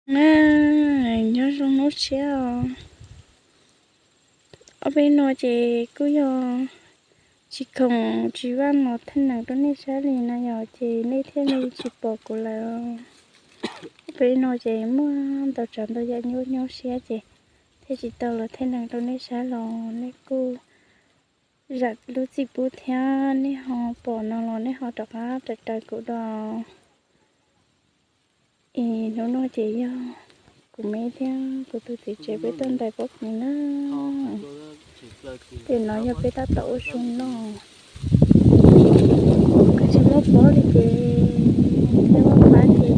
Na, nyob zoo hnub tshiab os. Ob peb no ces kuj yog tsis khoom tsis vaj los theej nees rau nej saib li no yom, ces nej thiaj li tsis pom kuv lawm. Ob peb no ces muaj ntau tsav ntau yam nyuaj nyuaj siab ces thiaj tsis tau los theej nees rau nej saib los nej kuj zam lub txim pub thiab, nej ho pom no los nej ho rov qab raws raws kuv dua. Es hnub no ces yog kuv me thiab kuv tus txiv tsev peb tuaj ntais pob kws na. Ces no yog peb tab tom ua su noj. Koj tsis muab pob li ces thiab pob pab ces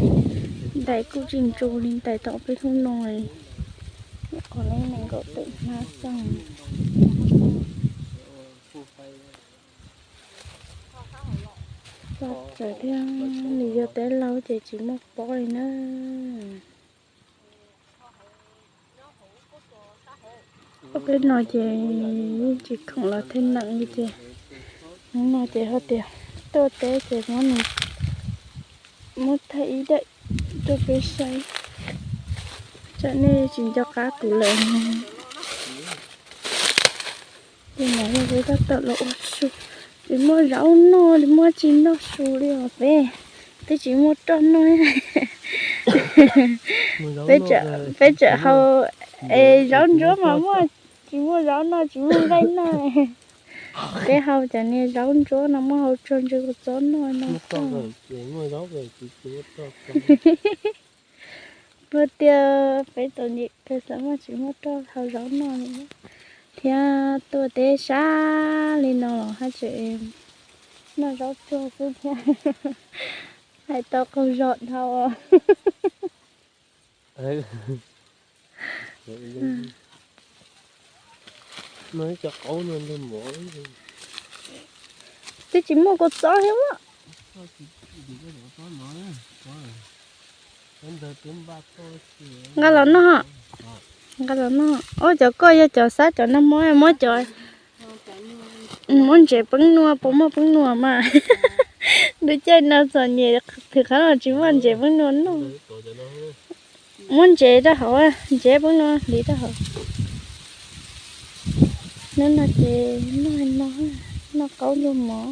ntais kuj tsis ntsu li ntais tom peb hnub no li. Qhov no nees nkaum tawm hnab xwb. Txawm thiab, nws yog teb laug ces tsis muaj pob li na. Ob peb no ces yeej tsis khoom los theej nees li ces hnub no ces ho tias tuaj teb ces muab nws muab thaij ib daim rau peb saib, tsam nej tsis nco qab kuv lawm. Ces no yog peb tab tom los ua su, tsis muaj zaub noj li, muaj tsis noj su li os peb, twb tsis muaj roj noj. Peb tseem hau es zaub ntsuab mas muaj, tsis muaj zaub noj tsis muaj nqaij noj. Peb hau cov niag zaub ntsuab no muab hau tso ntse kua txob noj no. Puag tiag peb txom nyem kawg xav muaj tsis muaj roj hau zaub noj li thiab. Tuaj teb sab li no los haj tseem noj zaub tsuag xwb thiab. Hais tau qaug zog dhau. Twb tsis muaj kua txob thiab. Nqa los noj, nqa los noj. Ua cov koj yog cov xab cov nag hmo, muab cov, muab ntsev peeb nua, puas muaj peeb nua mas. Lub caij no txom nyem, thwm qhov no tsis muaj ntsev peeb nua noj. Muab ntsev rau hauv, ntsev peeb nua hliv rau hauv. Hnub no ces noj no, noj qaub nrog mov.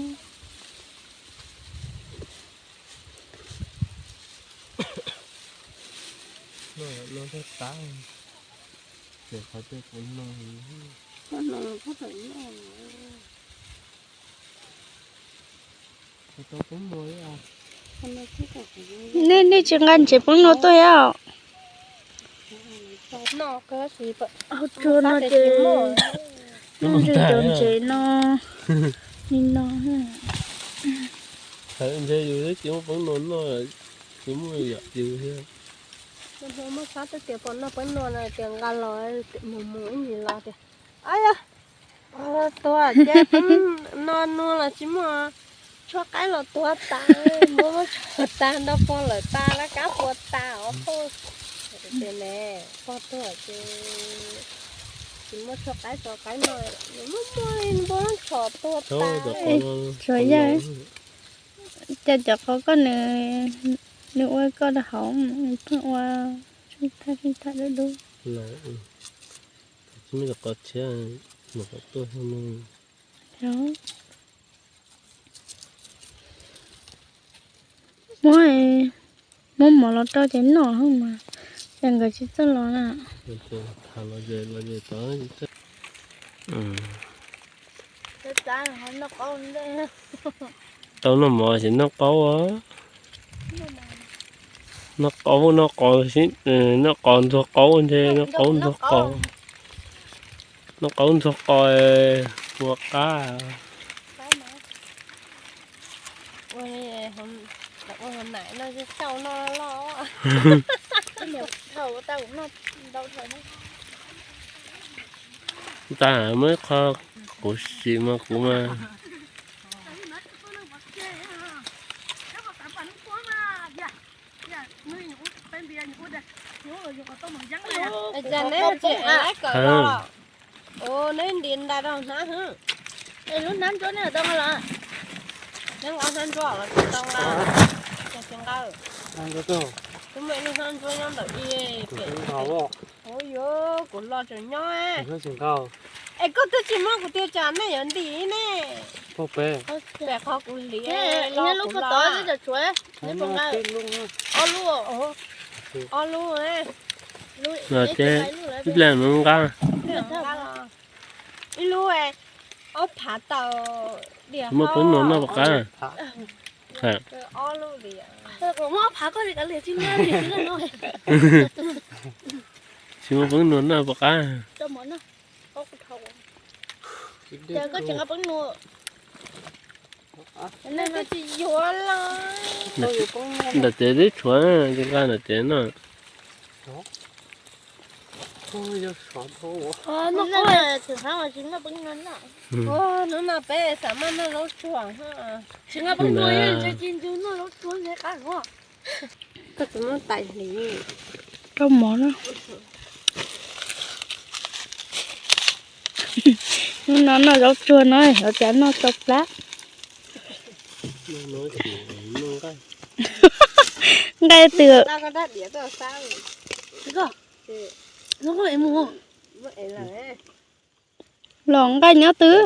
Nej, nej tsis nqa ntsev peeb nua tuaj thiab os? Hauv tsuag no ces muaj ntsev cov ntsev no li no. Ntse yus twb tsis muaj peeb nua noj, tsis muaj yam yus thiab. Muaj sab twb tias pom noj peeb nua no tias nqa los mus mus ib ntsis los tias, a yog, tuag ces peeb nua nua los tsis muaj, tshuab qaib los tuag tas, muab muab tshuab tas ntau pog lawm tas lab kab puas tas os. Tias ne, pog tuag ces tsis muaj tshuab qaib tshuab qaib no, muaj muaj li npua tshom tuag tas. Tshuav yaj, cas cov qhov koj nws, nws ua koj rau hauv, pheej ua tseej thaj tseej thaj dub dub. Tsis muaj cov qhov tshiab, mus qhov tuaj no. Muab, muab mov los rau ces noj mas, ces nkawd tsis txawj los na. Tau noj mov ces noj qaub. Noj qaub noj qos, noj qos ntxuag qaub ntshe, noj qaub ntxuag qos. Noj qaub ntxuag qos, ua qab. Tag muaj ib qho kuv sim mas kuv mas. Cas neb tsis ev laib kawm los? Ua neb nti nta rau hnab hwb. Lub hnab ntsuab neb tau nqa los? Neb nqa hnab ntsuab los tsis tau nqa, tsis nqa. Tus me lub hnab ntsuab nyob ntawm i pem. Ua yuav kuv los tseem nyob. Es koj twb tsis muab kuv tias tsam nej yuav ntim ne. Pem qhov kuv hliv los kuv los. Ob lub. Ob lub. Ces ib pliag mus nqa. Ib lub ob phav tau. Muab peeb nua noj puas qab? Tsis muab peeb nua noj puas qab? Ntawm ces twb tshuav, nqa ntawm ces noj. Hnub no peb xav maj noj zaub tsuag. Tsis nqa peeb nua, ntshe ci ntws noj zaub tsuag ntshe qab. Koj tsis muab tais hliv. Koj mov na. Hnub no noj zaub tsuag no, ua cas noj tau plab. Nqaij twg? Los nqaij nyob twg?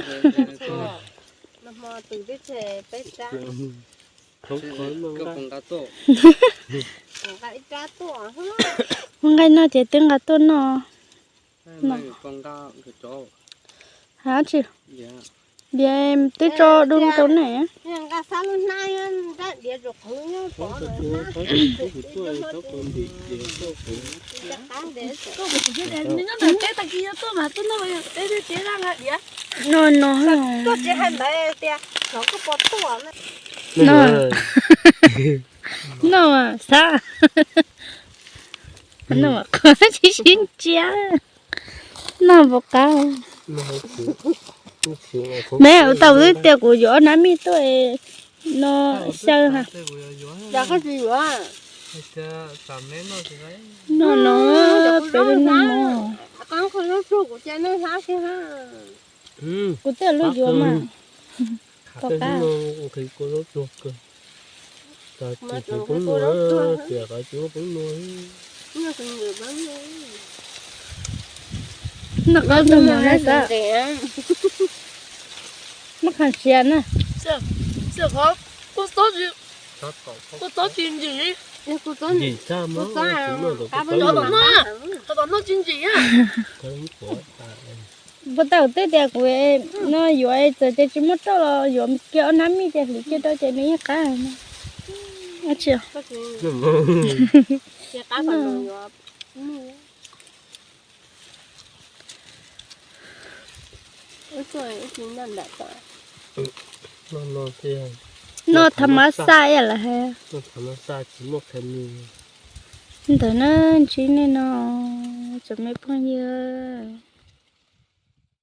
Nqaij noj ces twb nqa tuaj noj. Hab tsi, Npias twb tso dub rau ne. No no. No, xav. No qhov tsis sib ntsia. No puas qab? Me ua tau wb tias kuv yuav ob nab mij tuaj no xyaw ha. No no, peb lub noj mov. Kuv twb lub yuav mas. Puas qab? Noj qab ntug mov na xav. Muab qhov siav na. Kuv txob tsis ntsim li. Qhov tom noj tsis ntsim. Puas tau twb tias kuv no yuav txawm tias tsis muaj roj los yuav kiag ob nab mij ces hliv kiag rau ces nws yeej qab. Noj tham mas xaj ib yam lawm hab. Ntawd na, ntsib nej no, tsoom me phooj ywg.